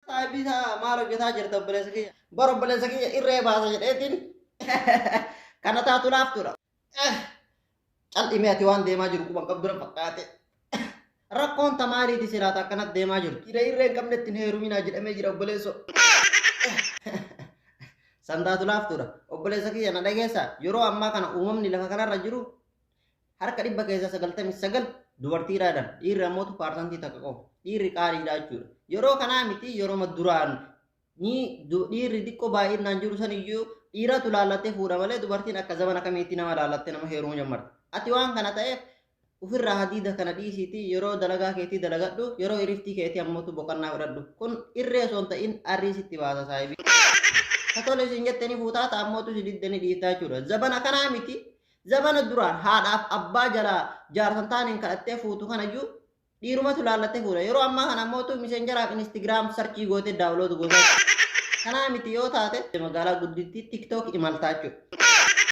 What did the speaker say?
Saahibii isaa maal hojjetaa jirta obboleessa kiyya? Bar obboleessa kiyya irree baasa jedheetiin kana taatu laaftuudha. Cal'imee ati waan deemaa jiru quban qabdu na fakkaate. Rakkoon tamaariiti silaata akkanatti deemaa jirtu. Dhiira irree hin qabnetti hin heeruminaa jedhamee jira obboleessoo. San taatu laaftuudha. Obboleessa kiyya na dhageessaa yeroo ammaa kana uumamni lafa kanarra jiru harka dhibba keessaa 99 dubartiidha jedhan. Dhiirri ammootu paarsantii takka qofa. Dhiirri qaaliidha jechuudha. Yeroo kanaa miti yeroo duraan ni dhiirri xiqqoo baay'inaan jiru san iyyuu dhiiratu laallattee fuudha malee dubartiin akka zamana kamiitti nama laallattee nama heerumuu jammarti. Ati waan kana ta'eef ofirraa hadiida kana dhiisiitii yeroo dalagaa keetii dalagadhu yeroo iriftii keetii ammootu boqonnaa fudhadhu. Kun irree osoo hin ta'in arrii sitti baasa saahibii. Ka tole isin jettanii fuutaa ta'a ammootu si diddanii dhiiftaa jechuudha. Zabana kanaa miti Zabana duraan haadhaaf abbaa jalaa jaarsan taaneen kadhattee fuutu kanayyuu dhiirumatu laallattee fuudha. Yeroo ammaa kana ammootu miseenjaraaf Instagram sarchii gootee daawulood goota. Kanaa miti yoo taate magaalaa guddittii TikTok imaltaa jechuudha.